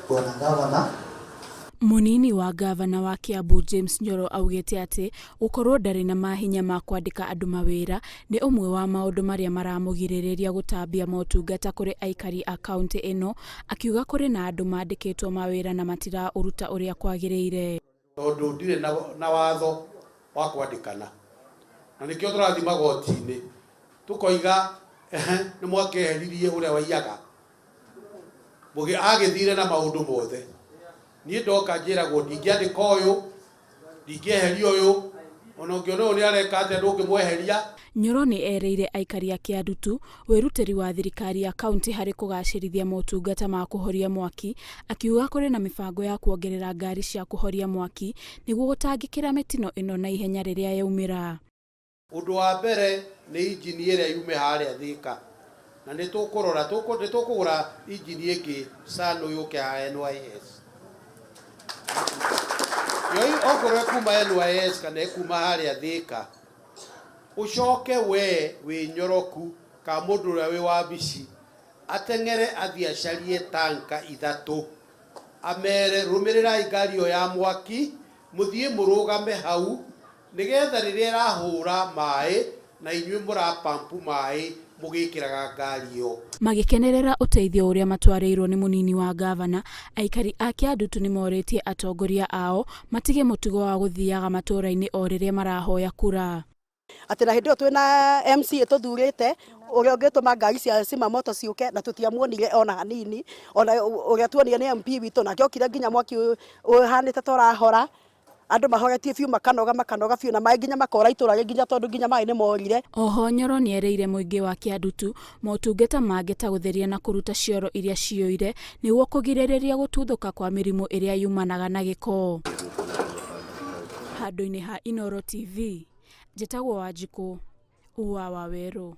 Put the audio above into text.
Bwana Gavana. Mũnini wa ngavana wa Kiambu James Nyoro augĩte atĩ gũkorwo ndarĩ na mahinya ma kwandĩka andũ mawĩra nĩ ũmwe wa maũndũ marĩa maramũgirĩrĩria gũtambia motungata kũrĩ aikari a kaũntĩ ĩno, akiuga kũrĩ na andũ mandĩkĩtwo mawĩra na matiraũruta ũrĩa kwagĩrĩire. Tondũ ndirĩ na watho wa kwandĩkana, na nĩkĩo tũrathiĩ magoti-inĩ tũkoiga nĩ mwakeheririe ũrĩa waiyaga agĩthire na maũndũ mothe. Niĩ ndoka njĩragwo ndingĩandĩka ũyũ, ndingĩeheria ũyũ, ona ũngĩona ũyũ nĩ areka atĩa ndũngĩmweheria. Nyoro nĩ erĩire aikari a Kĩandutu wĩrutĩri wa thirikari ya kaũntĩ harĩ kũgacĩrithia motungata ma kũhoria mwaki, akiuga kũrĩ na mĩbango ya kuongerera ngari cia kũhoria mwaki nĩguo gũtangĩkĩra mĩtino ĩno na ihenya rĩrĩa yaumĩra. Ũndũ wa mbere nĩ injini ĩrĩa yume harĩa Thika, na nĩ tũkũrora nĩ tũkũgũra injini ĩngĩ Sano yũke haha NYS. Yo okorwo ĩkuma NYS kana ĩkuma harĩa Thika, ũcoke we wĩ nyoroku ka mũndũ ũrĩa wĩ wabici ateng'ere athiĩ acarie tanka 3, amere rũmĩrĩrai ngari ĩyo ya mwaki, mũthiĩ mũrũgame hau nĩgetha rĩrĩa ĩrahũra maĩ na inyuĩ mũrapampu maĩ mũgĩkĩraga ngari ĩyo. Magĩkenerera ũteithio ũrĩa matwarĩirwo nĩ mũnini wa ngavana, aikari a Kĩandutu nĩ morĩtie atongoria ao matige mũtugo wa gũthiaga matũũra-inĩ o rĩrĩa marahoya kura. Atĩ na hĩndĩ ĩyo twĩna MCA tũthurĩte ũrĩa ũngĩtũma ngari cia cimamoto ciũke, na tũtiamuonire ona hanini, ona ũrĩa tuonire nĩ MP witũ, nake okire nginya mwaki ũhanĩte ta ũrahora, andũ mahoretie biũ, makanoga makanoga biũ, na maĩ nginya makora itũra rĩ nginya tondũ nginya maĩ nĩ morire. Oho Nyoro nĩ erĩire mũingĩ wa Kĩandutu motungata mangĩ ta gũtheria na kũruta cioro iria ciyũire nĩguo kũgirĩrĩria gũtuthũka kwa mĩrimũ ĩrĩa yumanaga na gĩko. Handũ-inĩ ha Inooro TV, njĩtagwo Wanjikũ wa Wawerũ.